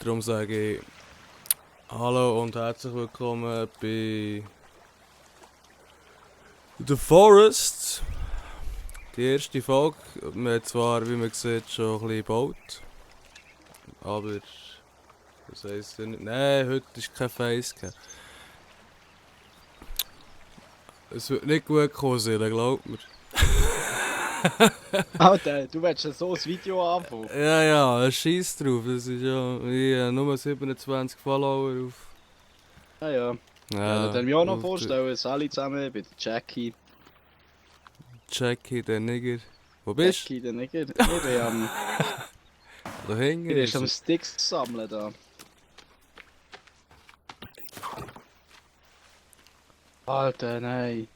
Darum sage ich Hallo und herzlich willkommen bei The Forest. Die erste Folge. Wir haben zwar, wie man sieht, schon ein bisschen gebaut. Aber das heisst ja nicht. Nein, heute ist kein Facecam. Es wird nicht gut kommen, glaubt mir. Alter, du willst ja so ein Video anfangen. Ja, scheiß drauf. Das ist ja. Ich habe nur 27 Follower auf. Ja. Ja, dann mich auch noch vorstellen, alle zusammen, ich bin der Jackie. Jackie, der Nigger. Wo bist du? Jackie, der Nigger. Ich bin da hinten? ich bin am Sticks sammeln da. Alter, nein.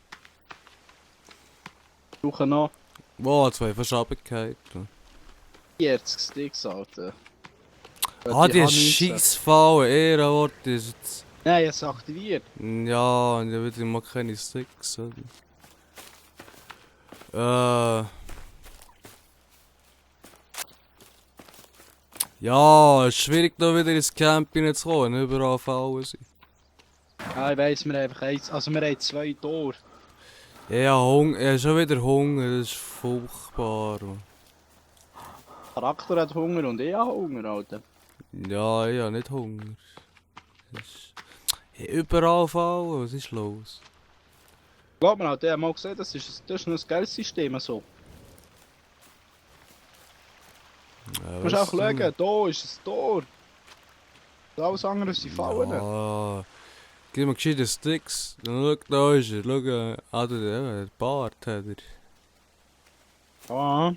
Ich brauche noch Boah, 2 Verschabigkeiten. 40 Sticks, Alter. Die Scheissfallen, Ehrenwort ist jetzt. Nein, es aktiviert. Ja, und ich will mal keine Sticks. Ja, es ist schwierig da wieder ins Camp reinzukommen, überall Fallen sind. Ja, ich weiss, wir haben einfach eins, also wir haben 2 Tore. Ja, Hunger, ja, schon wieder Hunger, das ist furchtbar. Charakter hat Hunger und ich habe Hunger, Alter. Ja, ich habe nicht Hunger. Überall Fallen, was ist los? Glaub mir, Alter, ich habe mal gesehen, das ist ein geiles System so. Ja, Du musst auch schauen, da ist ein Tor. Alles andere sind Fallen. Ja, gib mir gescheite Sticks. Dann schau, da ist er. Schau, der Bart hat er. Ah.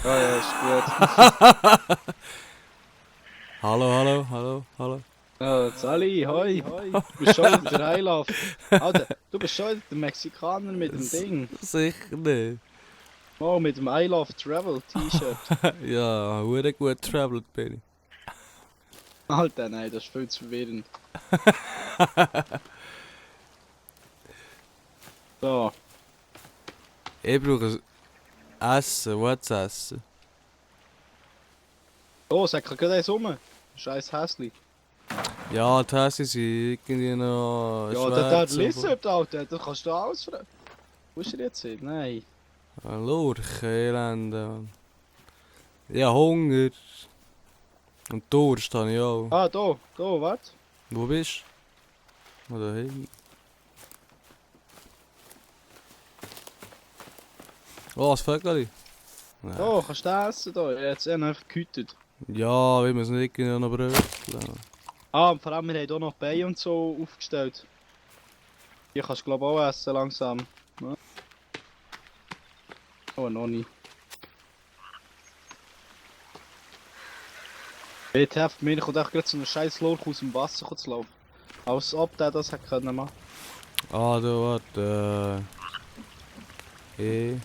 Ja, ist gut. Hallo. Ja, Sally, hoi. Du bist schon wieder der Highlife. Alter, du bist schon wieder der Mexikaner mit dem Ding. Sicher nicht. Oh, mit dem I Love Travel T-Shirt. Ja, sehr gut travelt bin ich. Alter, nein, das ist viel zu verwirrend. So. Ich brauche Essen. Was essen? Oh, sag gerade eins rum. Scheiß Häsli. Ja, die Häschen sind irgendwie noch Ja, der Lizard, Alter, da kannst du alles fragen. Wo ist er jetzt hin? Nein. Ein Lurch, Elende. Ja, Hunger. Und Durst habe ich auch. Ah, da, warte. Wo bist du? Da hinten. Oh, das Vögel. Oh, kannst du den essen da? Jetzt haben einfach gehütet. Ja, wir müssen nicht noch bröteln. Ah, und vor allem, wir haben hier noch Beine und so aufgestellt. Die kannst du glaube auch essen langsam. Ja. Oh, noch nicht. WTF, mir kommt auch gerade so ein scheiß Lurch aus dem Wasser zu laufen. Als ob der das hätte können machen. Ah, da warte. Ich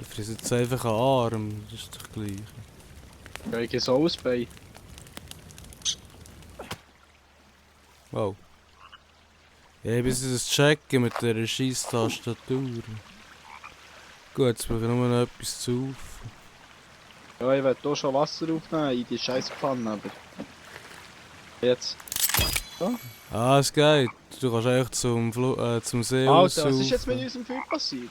friss jetzt einfach einen Arm, das ist doch gleich. Ja, ich gehe so aus Bein. Wow. Ja, bis ich das checken mit dieser scheiß Tastatur. Gut, jetzt brauche ich nur noch etwas zu auf. Ja, ich werde hier schon Wasser aufnehmen in die scheiß Pfanne, aber... Jetzt. So. Ah, es geht. Du kannst eigentlich zum See Alter, was ist jetzt mit unserem Film passiert?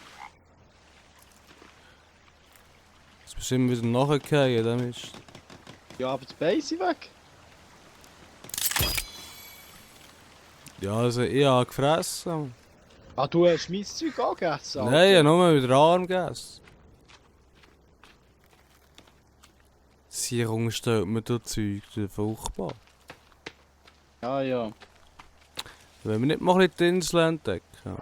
Es bestimmt wieder nachgefallen, der Mist. Ja, aber die Beine sind weg. Ja, also ich habe gefressen. Ah, du hast mein Zeug auch gegessen, Alter. Nein, ich habe nur wieder Arm gegessen. Sicherung stellt mir da Zeug, das ist furchtbar. Ja. Wenn wir nicht mal ein bisschen die Insel entdecken.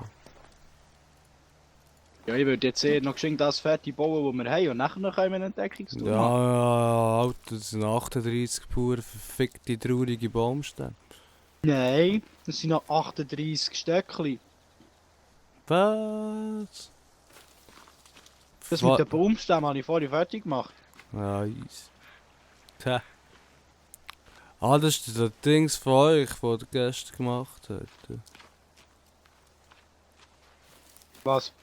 Ja, ich würde jetzt eher noch geschwind das fertig bauen, was wir haben, und nachher können wir eine Entdeckungstour machen. Ja, Alter, das sind 38 pure verfickte, traurige Baumstämme. Nein, das sind noch 38 Stöckchen. Was? Das mit den Baumstämmen habe ich vorhin fertig gemacht. Nice. Tja. Ah, das ist das Dings von euch, das der gestern gemacht hat. Was?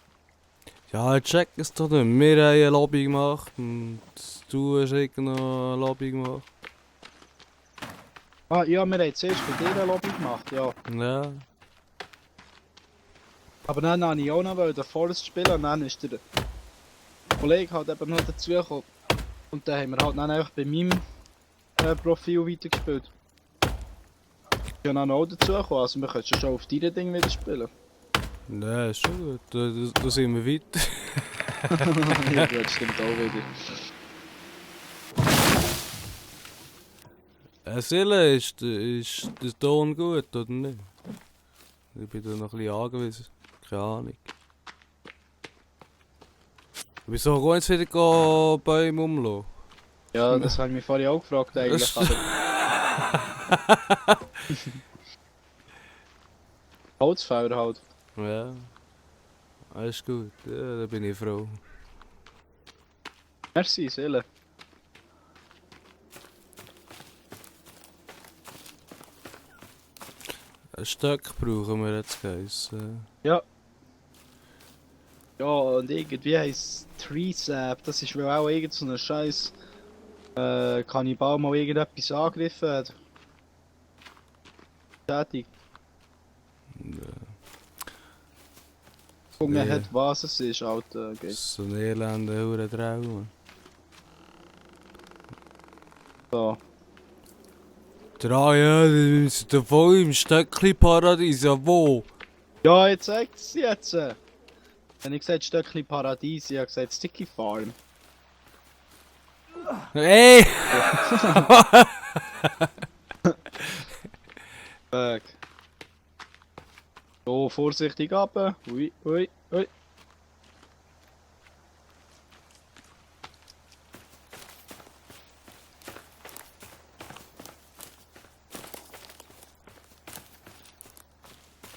Ja, check es doch nicht. Wir haben eine Lobby gemacht und du hast irgendeine Lobby gemacht. Ah, ja, wir haben zuerst für dich eine Lobby gemacht, ja. Ja. Aber dann wollte ich auch noch den Forest spielen und dann ist der Kollege halt eben noch dazugekommen. Und dann haben wir halt dann einfach bei meinem Profil weitergespielt. Ich bin dann auch dazugekommen, also wir können schon auf deinem Ding wieder spielen. Ja, ist schon gut. Da sind wir weiter. Ja, das stimmt auch wieder. Sille, ist der Ton gut oder nicht? Ich bin da noch ein bisschen angewiesen. Keine Ahnung. Wieso gehen jetzt wieder Bäume umlassen? Ja, das habe ich mich vorhin auch gefragt eigentlich, aber... Holzfäller halt. Ja. Alles gut. Ja, da bin ich froh. Merci, Seele. Ein Stück brauchen wir jetzt, Guys. Ja. Ja, und irgendwie heisst Tree-Sap, das ist wohl auch irgend so ein Scheiß Kannibal mal irgendetwas angegriffen hat. Tätig. Guck, man Ja. hat was es ist, Alter. Okay. So ein elender Hurentraum. So. Ja, wir sind da voll im Stöckli-Paradies. Ja, wo? Ja, jetzt zeigt es jetzt. Wenn ich gesagt Stöckli Paradies, ich habe gesagt Sticky Farm. Hey! Weg. So, vorsichtig ab. Ui, ui, ui.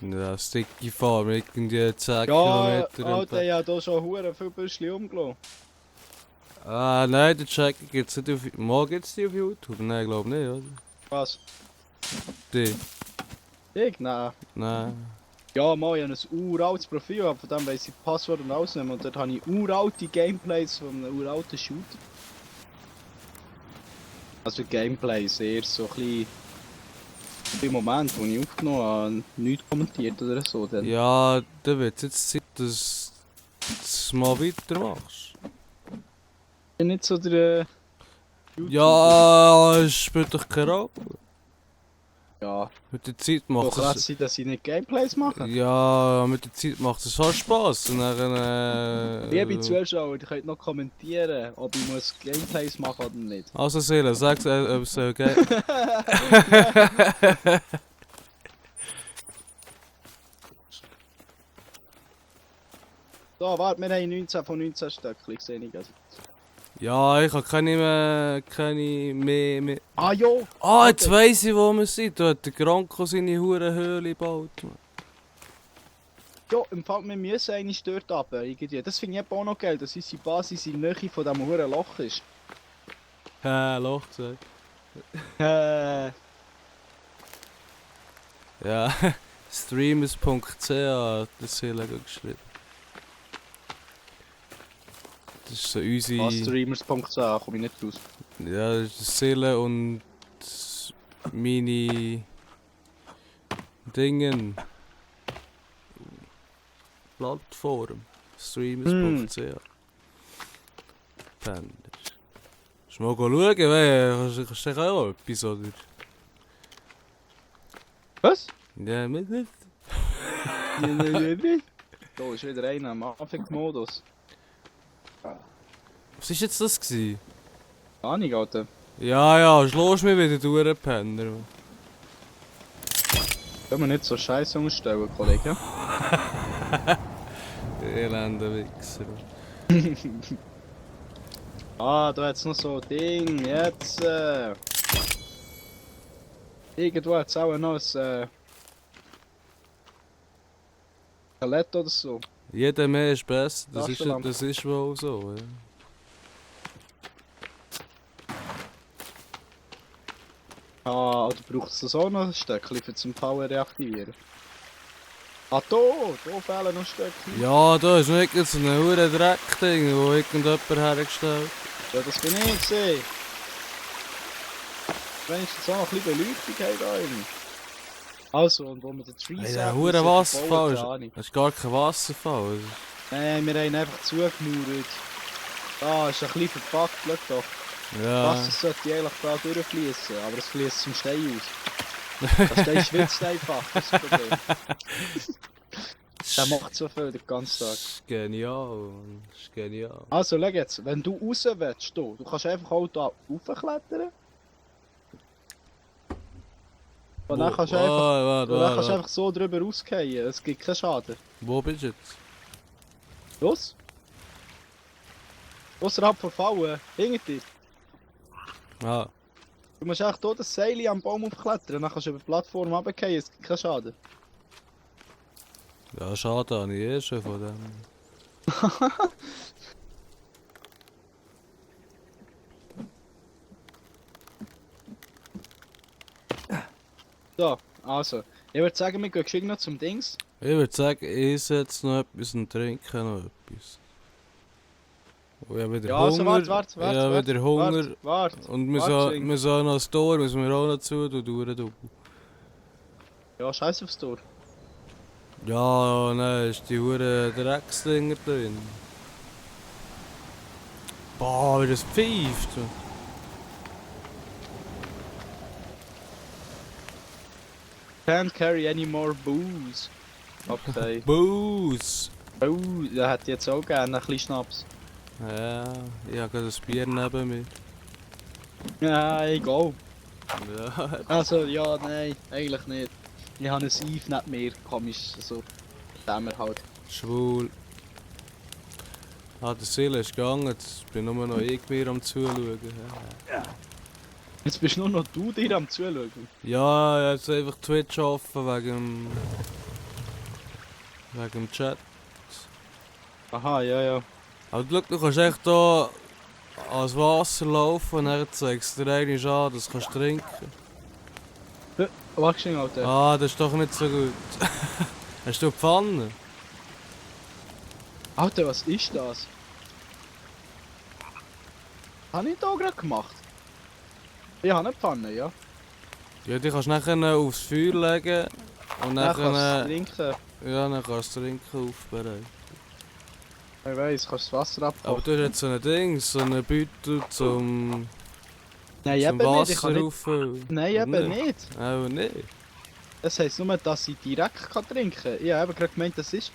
Ja, Sticky Farm, irgendwie 10 Ja, Kilometer Alter, ja, da schon hure viel Büschli umgelassen. Ah, nein, den Check gibt's nicht auf... Mal gibt's die auf YouTube? Nein, glaub nicht, oder? Was? Die? Ich? Nein. Nein. Ja, mal, ich habe ein uraltes Profil, aber von dem weiss ich Passwort und alles nicht mehr. Und dort habe ich uralte Gameplays von einem uralten Shooter. Also Gameplays, eher so ein bisschen... Im Moment, wo ich aufgenommen habe, nichts kommentiert oder so. Dann. Ja, dann wird's jetzt Zeit, dass du mal weitermachst. Ich bin nicht so der... YouTuber. Ja, es spielt doch keine Rolle. Ja, Mit der Zeit doch macht kann es es... sein, dass ich nicht Gameplays mache. Ja, mit der Zeit macht es fast Spass. Und dann... Liebe Zuschauer, ihr könnt noch kommentieren, ob ich muss Gameplays machen oder nicht. Also Seele, sag's, ob es okay... So, warte, wir haben 19 von 19 Stöckchen, sehe ich also. Ja, ich habe keine mehr... Ah jo! Ah, jetzt weiss ich, wo wir sind. Da hat der Gronko seine Hurenhöhle gebaut. Man. Ja, im Fall, wir müssen eigentlich dort runter, irgendwie. Das finde ich eben auch noch geil, dass unsere Basis in der Nähe von diesem huren Loch ist. Loch gesagt. Äh, Ja, streamers.ch hat das hier geschrieben. Das ist so unsere... Streamers.ch, komme ich nicht raus. Ja, das ist Seele und meine Dingen. Plattform. Streamers.ch. Penders. Kannst du mal schauen, kannst du auch etwas, oder? Was? Ja, mit nicht. Da ist wieder einer im Anfangsmodus. Was war jetzt das gewesen? Ahnung, Alter. Ja, schloss mich wieder durch, Penner. Können wir nicht so Scheiße umstellen, Kollege? Elender Wichser. Ah, da hat's noch so ein Ding, jetzt. Irgendwo hat's auch noch ein Skelett oder so. Jeder mehr ist besser, Taschenlampe. das ist wohl so. Ja. Ah, oder braucht es das auch noch ein Stöckchen für zum Power reaktivieren? Ah, da fehlen noch Stöcke. Ja, da ist nicht so ein hure Dreckding, wo irgendjemand hergestellt hat. Ja, das bin ich gesehen. Wenigstens auch noch ein bisschen Beleuchtung haben da drin. Also, und wo wir den Tree Hey, der hure Wasserfall ist gar kein Wasserfall. Nein, wir haben einfach zugemauert. Da ist ein bisschen verpackt, schau doch. Ja. Wasser sollte eigentlich da durchfließen, aber es fließt zum Stein aus. Der Stein schwitzt einfach, das ist das Problem. Der macht so viel den ganzen Tag. Das ist genial, Mann. Das ist genial. Also, schau jetzt, wenn du raus willst, du kannst einfach auch da raufklettern. Und dann kannst du einfach so drüber rausgehen, es gibt keinen Schaden. Wo bist du jetzt? Los! Außerhalb von Fallen, hinter dir. Ah, Du musst echt hier das Seil am Baum aufklettern, dann kannst du über die Plattform runtergehen, es gibt keinen Schaden. ja, schade, habe ich eh schon von dem. So, also, ich würde sagen, wir gehen geschwind noch zum Dings. Ich würde sagen, ich jetzt noch etwas und trinke noch etwas. Und ich habe wieder Ja, Hunger. also warte, Ich habe wieder Hunger. Warte. Und wir warte, sollen noch das Tor, müssen wir auch noch zu tun. Ja, scheiß aufs Tor. Ja, nein, ist die hure Drecksdinger drin. Boah, wie das pfeift. Can't carry any more booze. Okay. Booze! Oh, der hätte jetzt auch gerne ein bisschen Schnaps. Ja, ich habe gerade ein Bier neben mir. Ja, egal. Ja, Also, ja, nein, eigentlich nicht. Ich habe ein Eve nicht mehr, komisch, so. Dämmer halt. schwul. Ah, der Sil ist gegangen, jetzt bin nur noch ich mir am Zuschauen. Jetzt bist nur noch du dir am Zuschauen. Ja, jetzt einfach Twitch offen wegen dem Chat. Aha, ja. Aber du kannst echt hier ans Wasser laufen und dann zeigst du dir eigentlich an, dass du kannst trinken. Warte schnell, Alter. Ah, das ist doch nicht so gut. Hast du eine Pfanne? Alter, was ist das? Habe ich da gerade gemacht? Ich habe eine Pfanne, ja. Ja, die kannst du nachher aufs Feuer legen und Dann kannst du nachher... trinken. Ja, dann kannst du trinken aufbereiten. Ich weiss, kannst das Wasser Aber abkochen. du hast jetzt so ein Ding, so einen Beutel zum Nein, eben nicht. Ich kann Wasser nicht. auffüllen. Nein, eben nicht. Aber nicht. Das heisst nur, dass ich direkt trinken kann. Ich habe eben gerade gemeint, das ist...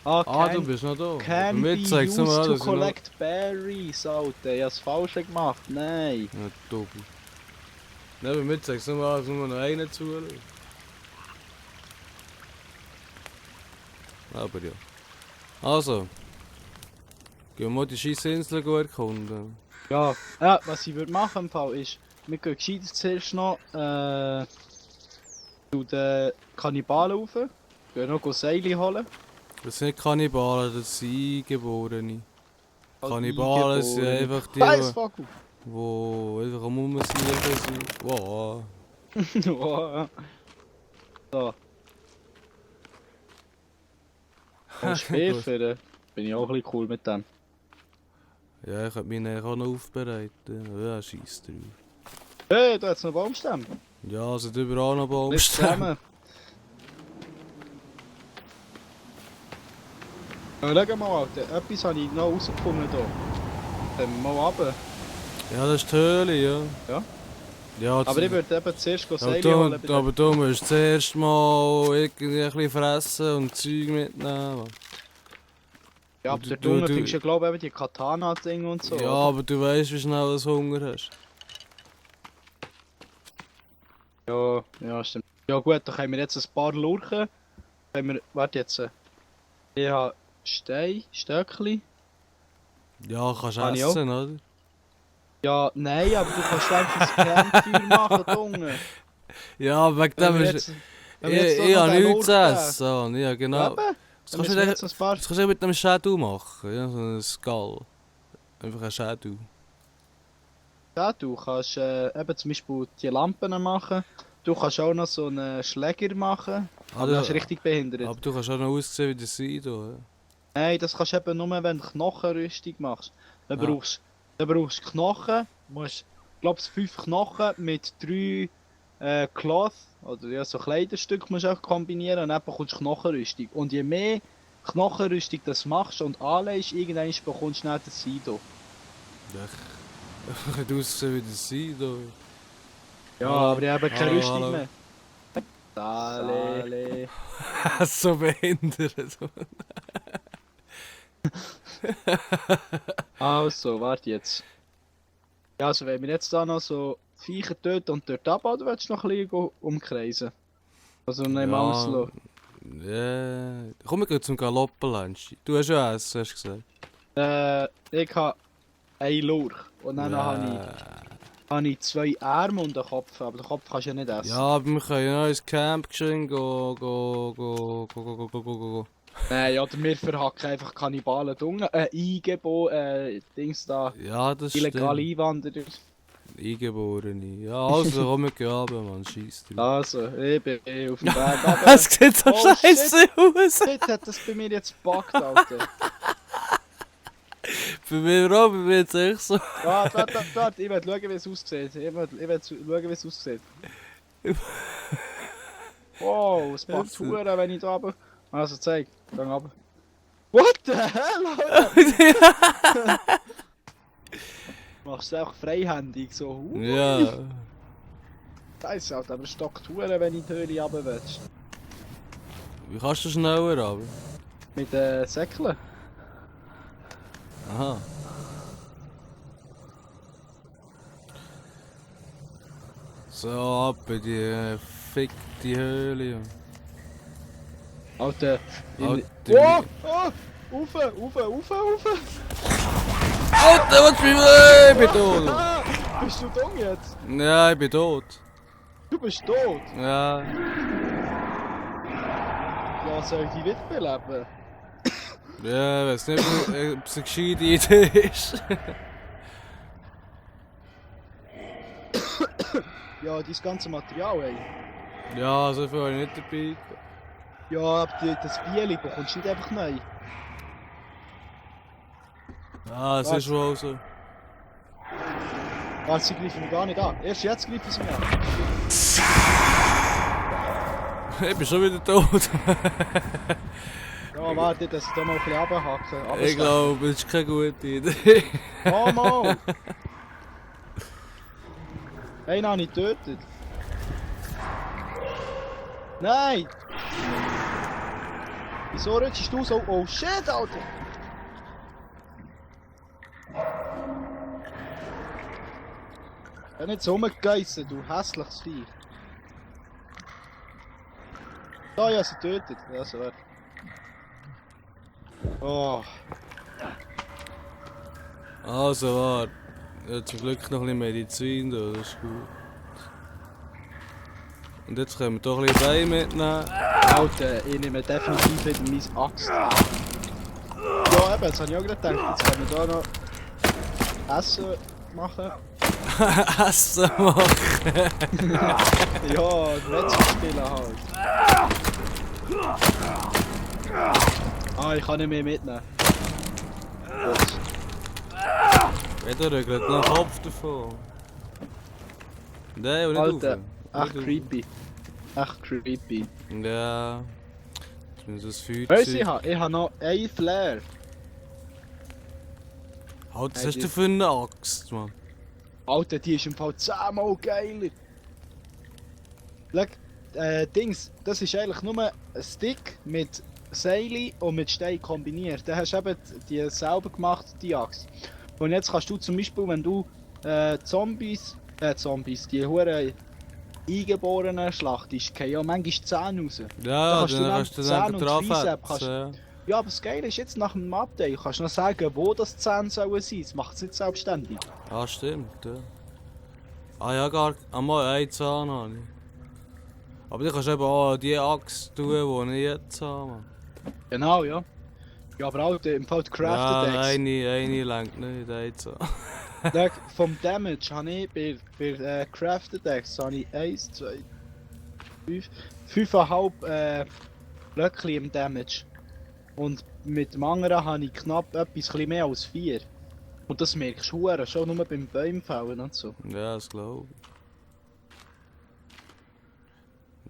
Ah, du bist noch da. Can be Mir zeigst du used mal, to dass ich noch... collect berries, Alter. Ich habe das Falsche gemacht. Nein. Ja, doppelt. Nein, bei mir zeigst du mal, dass nur noch einen zulässt. Aber ja. Also. Gehen wir mal die Scheisse-Insel erkunden. Ja, was ich würde machen im Fall ist, wir gehen gescheit zuerst noch zu den Kannibalen rauf. Gehen noch Seile holen. Das sind nicht Kannibalen, das sind Eingeborene. Kannibalen sind einfach die, Scheißvogel! die einfach am Rumsiechen sind. Wow. Wow. So. Und Schäfer, bin ich auch ein bisschen cool mit dem. Ja, ich könnte mich nachher auch noch aufbereiten. Ja, scheiß drauf. Hey, da hat's noch Baumstämme. Ja, es sind überall noch Nicht Baumstämme. zusammen. Ja, schau mal, Alter. Etwas habe ich noch rausgefunden hier. Dann mal runter. Ja, das ist die Höhle, ja. Ja. Ja, Aber ich würde eben zuerst aber Seile holen. du musst zuerst mal irgendwie ein bisschen fressen und Zeug mitnehmen. Ja, aber der Dunge findest du ja, glaube ich, eben die Katana-Ding und so. Ja, aber du weißt, wie schnell du Hunger hast. Ja, stimmt. Ja gut, dann haben wir jetzt ein paar Lurchen. Warte jetzt. Ich habe Stöckli. Ja, kannst du Kann ich essen, oder? Ja, nein, aber du kannst wenigstens Campfeuer machen, Dunge. Ja, wegen dem ist... Ich habe nichts zu essen. Ja, genau. Ja, Das kannst du jetzt ein paar... das kannst du mit einem Shadow machen. Ja, so ein Skull. Einfach ein Shadow. Ja, du kannst eben zum Beispiel die Lampen machen. Du kannst auch noch so einen Schläger machen, aber das ist richtig behindert. Aber du kannst auch noch aussehen wie der Sido. Ja? Nein, das kannst du eben nur, wenn du Knochenrüstung machst. Dann Ja. brauchst du Knochen, musst, glaubst 5 Knochen mit 3 Cloth, oder ja, so Kleiderstück musst du auch kombinieren und dann bekommst du Knochenrüstung. Und je mehr Knochenrüstung das machst und anlegst, irgendwann bekommst du dann den Sido. Ich kann aussehen wie der Sido. Ja, Hallo. aber ich habe keine Hallo, Rüstung hallo. mehr. Sale. So behindert. Also, warte jetzt. Ja, also wenn wir jetzt da noch so Viecher töten und dort abbauen, dann willst du noch ein bisschen umkreisen. Also nicht mal auslassen. Ja. Komm, wir gehen zum Galoppenlunch. Du hast ja Essen, hast du gesagt. Ich habe einen Lurch und dann habe ich 2 Arme und einen Kopf, aber den Kopf kannst du ja nicht essen. Ja, aber wir können ja noch ins Camp geschehen go. Nein, oder wir verhacken einfach Kannibalen Dungen, Dings da, Ja, das illegale stimmt. Einwanderer. Eingeborene. Ja, also komm, wir gehen runter, Mann, scheiss drauf. Also, ich bin auf dem Weg runter. Es sieht so Oh, scheiße aus! Shit, hat das bei mir jetzt gebackt, Alter. Bei mir auch, bei mir jetzt echt so. Warte, ich will schauen, wie es aussieht. Ich will schauen, wie es aussieht. Wow, es packt Huren, wenn ich da runter... Also, zeig, gang runter. What the hell, Alter? Machst du einfach freihändig, so. Ja. Scheiße, Alter, aber es stockt Huren, wenn ich die Höhle runter willst. Wie kannst du schneller aber? Mit Säckeln. Aha. So, ab in die fickte Höhle. Alter, Alter. Oh! Oh! Rauf! Alter, was bin ich? Ich bin tot! Ah, bist du dumm jetzt? Ja, ich bin tot. Du bist tot! Ja. Ja, soll ich dich wiederbeleben? Ja, ich weiß nicht, ob es eine gescheite Idee ist. Ja, dein ganze Material, ey. Ja, so viel habe ich nicht dabei. Ja, aber das Bieli bekommst du nicht einfach neu. Ja, es Was? ist wohl so. Warte, sie greifen mich gar nicht an. Erst jetzt greifen sie mich an. Ich bin schon wieder tot. Ja, warte, dass ich da mal ein bisschen runterhacke. Ich glaube, das ist keine gute Idee. Oh, mal! Einen habe ich getötet. Nein! Wieso rutschst du so? Oh shit, Alter! Ja, nicht so rumgeissen, du hässliches Viech. Da, ja, sie tötet. Ja, so weit. Oh. Also, warte. Ja, zum Glück noch ein bisschen Medizin da, das ist gut. Und jetzt können wir doch ein bisschen Bein mitnehmen. Alter, ich nehme definitiv wieder meine Axt. Ja, eben, jetzt habe ich auch gerade gedacht, jetzt können wir da noch Essen machen. Essen machen! Ja, Metzger spielen halt. Ah, ich kann nicht mehr mitnehmen. Gut. Jeder regelt noch den Kopf davon. Nein, und nicht Alter, rauf. echt Nicht creepy. Echt creepy. rauf. Ja. Jetzt muss das Feuer Weißt du, ich habe noch einen Flair. Halt, was Hey, hast du für eine Axt, Mann? Alter, die ist im Fall 10-mal geiler. Schau, Dings, das ist eigentlich nur ein Stick mit Seile und mit Stein kombiniert. Dann hast du eben die selber gemacht, die Axt. Und jetzt kannst du zum Beispiel, wenn du Zombies, die Huren Eingeborenen schlachtest, gehen ja manchmal die Zähne raus. Ja, kannst du dann dann kannst du Zähne dann und drauf Trizep kannst- ja. Ja, aber das Geile ist jetzt nach dem Update, kannst du noch sagen, wo das Zähne sollen sein. Das macht es nicht selbstständig. Ah, stimmt, ja. Ah ja, gar einmal einen Zahn habe ich. Aber du kannst eben auch die Axt tun, die ich jetzt habe, Mann. Genau, ja. Ja, aber auch im Fall die Ja, Crafted Axe. eine lenkt nicht, ein Zahn. Schau, vom Damage habe ich bei Crafted Axe habe ich 1, 2, 5,5 Blöckchen im Damage. Und mit dem anderen habe ich knapp etwas mehr als 4. Und das merkst du verdammt, schon nur beim Bäumfällen und so. Ja, das glaube ich.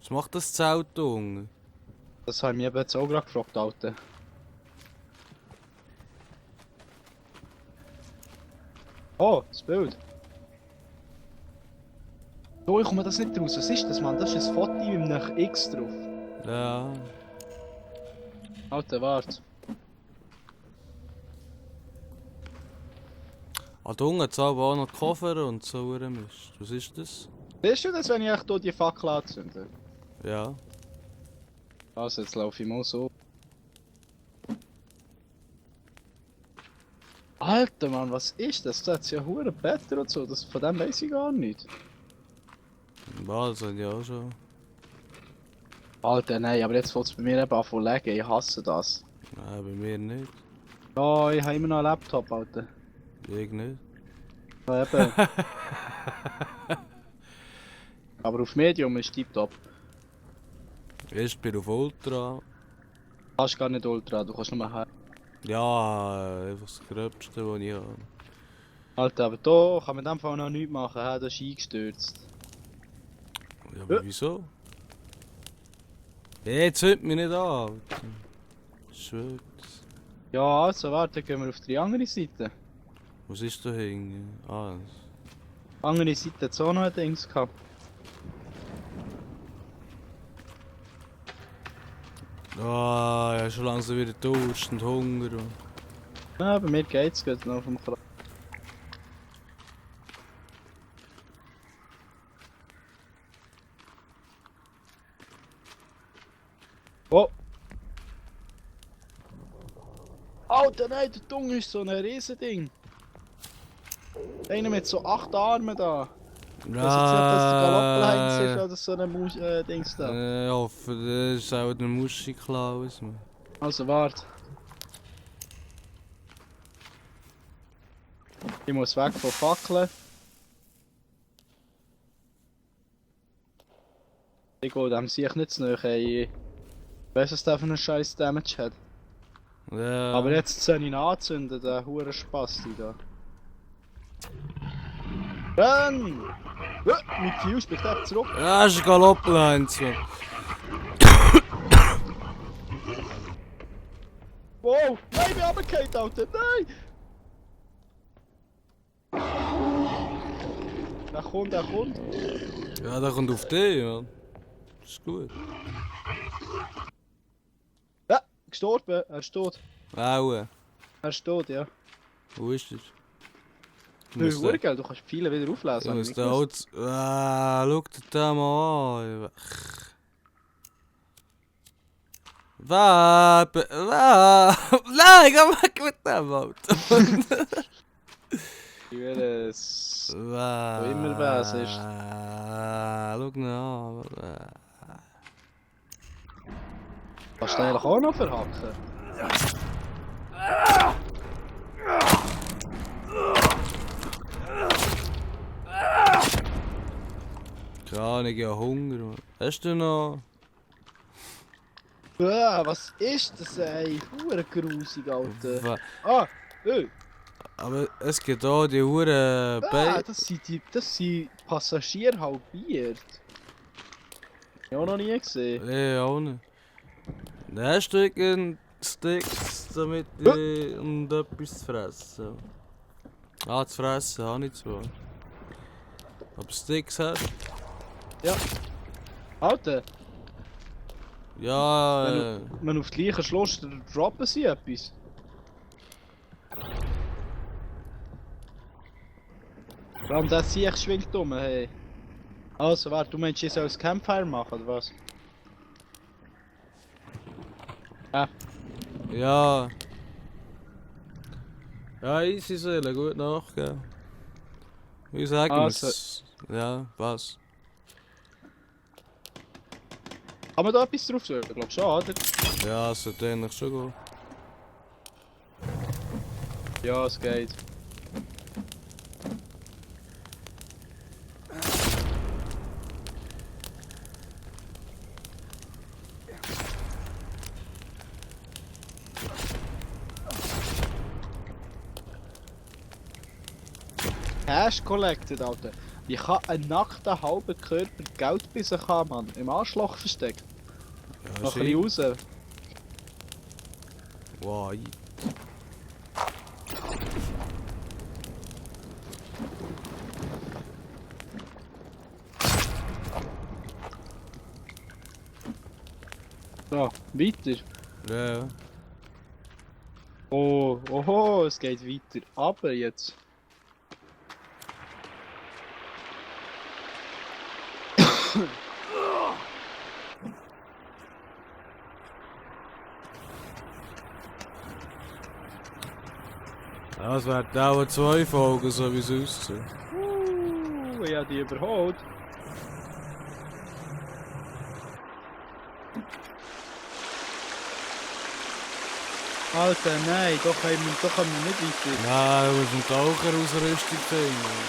Was macht das Zelt unten? Das habe ich mich eben jetzt auch gerade gefragt, Alter. Oh, das Bild. Oh, ich komme das nicht raus. Was ist das, Mann? Das ist ein Foto mit einem X drauf. Ja. Alter, warte. Ah, da unten hat es aber auch noch Koffer und so Mist. Was ist das? Siehst du das, wenn ich echt hier die Fackel anzünde? Ja. Also, jetzt laufe ich mal so. Alter, Mann, was ist das? Da hat ja hure Better und so. Das, von dem weiß ich gar nicht. Ja, das habe ich auch schon. Alter, nein, aber jetzt fällt es bei mir eben an zu legen. Ich hasse das. Nein, bei mir nicht. Ja, ich habe immer noch einen Laptop, Alter. Ich nicht. Ja, eben. Aber auf Medium ist tiptop. Ich bin auf Ultra. Du kannst gar nicht Ultra, du kannst nur her. Ja, einfach das Gröbste, was ich habe. Alter, aber da kann man in dem Fall noch nichts machen, he? Das ist eingestürzt. Ja, aber wieso? Hey, jetzt hört mich nicht an. Schwört. Ja, also warte, gehen wir auf die andere Seite. Was ist da hinten? Ah, Andere Seite hat auch noch ein Dings gehabt. ja, schon langsam wieder Durst und Hunger. Und... Ja, bei mir geht's gut noch vom Kran. Oh! Alter, nein, der Dung ist so ein Riesending. Einer mit so 8 Armen da. Ich weiß jetzt nicht, dass der Galoppelheinz ist oder so ein Dings da. Ich hoffe, das ist auch der Muschi-Klaus. Also, warte. Ich muss weg von Fackeln. Ich gehe dem sicher nicht zu nahe. Ich weiss, was der für einen scheiß Damage hat. Ja. Aber jetzt soll ich ihn anzünden, der hure Spasti da. Renn! Mit Fuse bin ich da zurück. Ja, das ist ein Galoppelheinz. Wow! Nein, ich bin runtergefallen, Alter! Nein! Der kommt, der kommt. Ja, der kommt auf dich, ja. Das ist gut. Ja, gestorben. Er ist tot. Aua. Er ist tot, ja. Wo ist das? Du hast Geld, du kannst viele wieder auflesen. Du hab ich musst nicht da gewusst. auch... schau dir den mal an. Nein, geh weg mit dem, Alter. Ich will es. Wo immer was ist. Schau ihn an. Kannst du eigentlich auch noch verhacken? Keine Ahnung, ich habe Hunger. Mann. Hast du noch... Was ist das, ey? Hure grusig, Alter. Wa- Ah, Aber es gibt auch die Huren... das sind Passagier halbiert. Ich auch noch nie gesehen. Nee, auch nicht. Hast du irgendeinen Sticks, damit ich und etwas zu fressen? Ah, zu fressen habe ich zwar. Aber Sticks hast Ja. Alter, Ja, wenn du auf die Leiche schlägst, dann droppen sie etwas. Vor allem der Sieg schwingt um, hey. Also, warte, du meinst, ich soll ein Campfire machen, oder was? ja. Ja, easy Seele, gut nachgeben. Wie sagen Also. wir's? Ja, was? Kann man da etwas drauf tun? Ich glaube schon, oder? Ja, es sollte eigentlich schon gehen. Ja, es geht. Cash collected, Alter. Wie kann ein nackter halber Körper Geld bei sich haben, Mann? Im Arschloch versteckt. Ja, Noch ein bisschen raus. Wow. So, weiter. Ja. Oh, oho, es geht weiter. Aber jetzt. Das wären auch 2 Folgen, so wie es aussieht. Ich habe die überholt. Alter, nein, doch können wir nicht weiter. Nein, du musst einen Taucherausrüstung finden.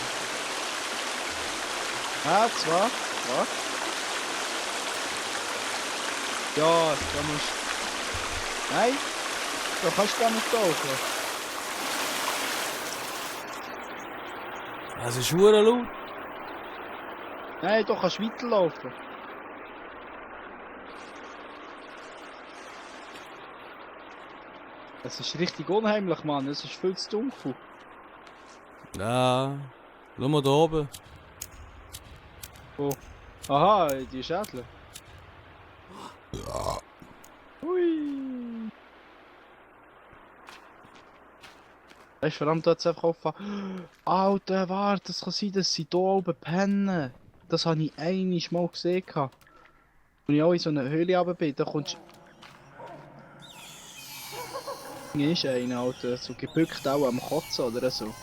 Zwar. Was? Ja, da musst. Nein, da kannst du gar nicht tauchen. Es ist verdammt laut. Nein, da kannst du weiterlaufen. Es ist richtig unheimlich, Mann. Es ist viel zu dunkel. Ja, schau mal da oben. Oh. Aha, die Schädel. Hui. Weißt du, vor allem da jetzt einfach auffahren. Alter, warte, das kann sein, dass sie hier oben pennen. Das habe ich einmal mal gesehen. Als ich auch in so einer Höhle runter bin, da kommst du. Ist einer, Alter, so gebückt auch am Kotzen oder so.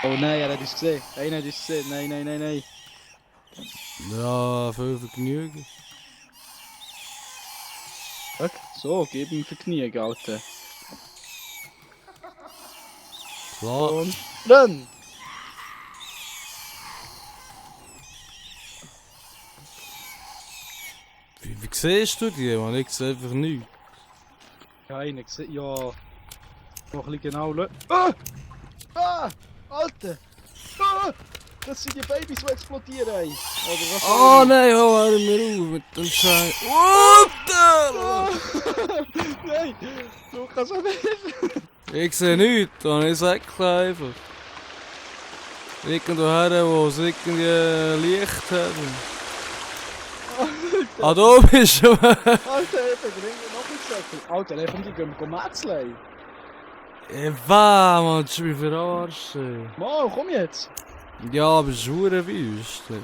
Oh nein, er hat uns gesehen. Einer hat uns gesehen. Nein, nein, nein, nein. Ja, viel Vergnügen. Schau, so, gib ihm Vergnügen, Alter. Klar. Und renn! Wie siehst du die, man? Ich sehe einfach nichts. Ja, einer gesehen. Ja. Noch ein bisschen genau schauen. Ah! Ah! Alter! Ah! Das sind die Babys, die explodieren. Ey. Oder was? Oh nein, hör mir auf mit dem Scheiß. What Nein! Du kannst auch nicht! Ich sehe nichts, und ich sage einfach. Irgendwoher, wo es irgendwie Licht hat. Ah, da bist du! Alter, ich bin noch nicht gesagt. Alter, ich komm, die gehen metzeln. Ich war, man, du mich verarschen. Mal, komm jetzt! Ja, aber es ist verdammt Wüste.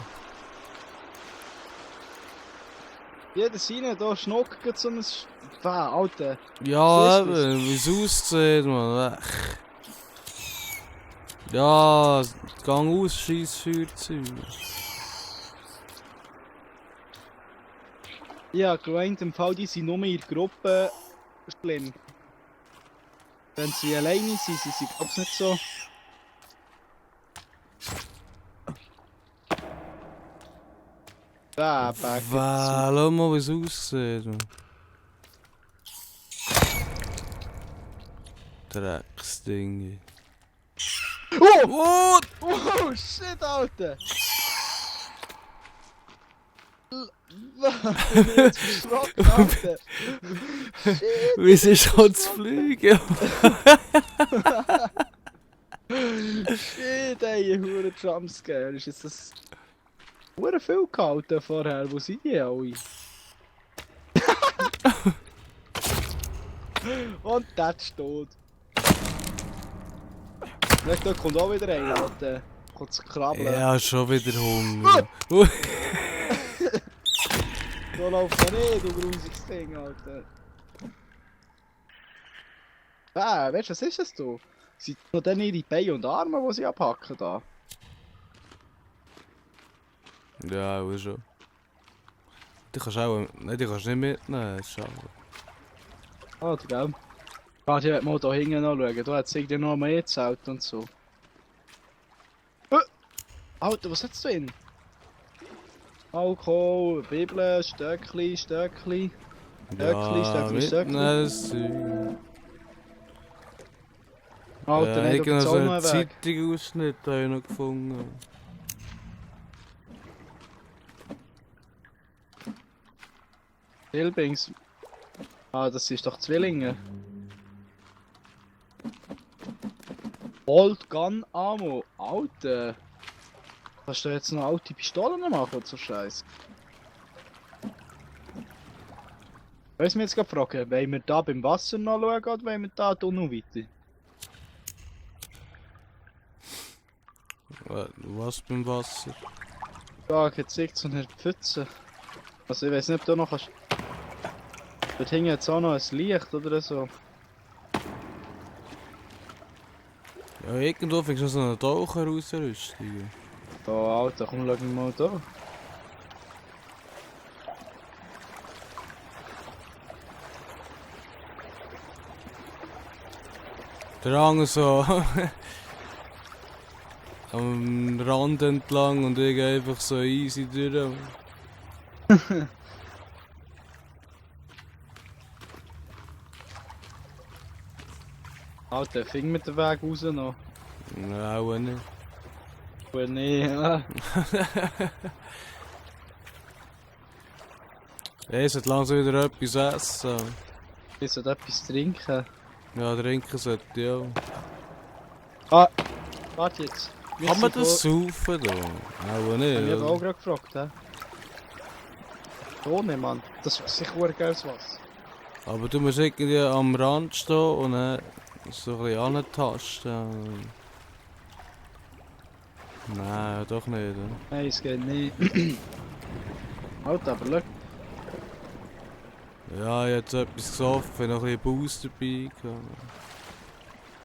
Jeder seine, da schnuckert so ein... Alter. Ja, Was ist das? eben, wie es aussieht, man. Ja, gang aus, scheiß Feuerzeug. Ja, gemeint, im Fall, die sind nur in der Gruppe schlimm. Wenn sie alleine sind, sind sie glaub's nicht so. Back. Schau mal, wie es aussieht, man. Drecksdinge. Oh! What? Oh, shit, Alter! Ich bin jetzt verschrocken, Alter! Shit! Wie ist es schon zu fliegen? Shit, ey, hure Jumpscare. Ist jetzt das... hure viel gehalten vorher? Wo sind die alle? Und der ist tot. Vielleicht dort kommt auch wieder einer, Alter. Kommt zu krabbeln. Ja, schon wieder Hunger. So läuft er nicht, du grusiges Ding, Alter. Weißt du, was ist das du? Sind noch dann ihre Beine und Arme, die sie abhacken da? Ja, auch schon. Die kannst auch... Nein, die kannst du nicht mitnehmen, das ist schade. Alter, gell? Warte, ich will mal da hinten anschauen. Da hat es irgendwie noch mehr Zelt und so. Alter, was hat's drin? Alkohol, Bibel, Stöckli. Ja, mitnehmen das Zeug. Alter, Ja, nicht auf den so einen Zonenweg. Zeitungsausschnitt habe ich noch gefunden. Hilbings. Ah, das ist doch Zwillinge. Bolt Gun Ammo. Alter. Kannst du jetzt noch alte Pistolen machen, so Scheiß? Weißt du mich jetzt gerade fragen, wollen wir da beim Wasser noch schauen oder wollen wir da noch weiter? Was beim Wasser? Da gibt es so eine Pfütze. Also ich weiß nicht, ob du noch kannst. Dort hinten jetzt auch noch ein Licht oder so. Ja, irgendwo findest du so eine Taucherausrüstung. Oh Alter, komm, schau mal da. Der Hang so am Rand entlang und ich gehe einfach so easy durch. Alter, fing mit dem Weg raus noch. Ja, auch nicht. Oh nee, ah. Ich sollte langsam wieder etwas essen. Ich sollte etwas trinken. Ja, trinken sollte ich auch. Ah, warte jetzt. Wir Kann man sind das saufen da? Auch nicht. Ich habe auch oder? gerade gefragt, hä? Ohne, Mann. Das ist sicher ein geiles Wasser. Aber du musst irgendwie am Rand stehen und dann so ein bisschen antasten. Nein, doch nicht. Oder? Nein, es geht nicht. Alter, aber schau. Ja, ich hab jetzt etwas gesoffen, noch ein bisschen Boost dabei gehabt.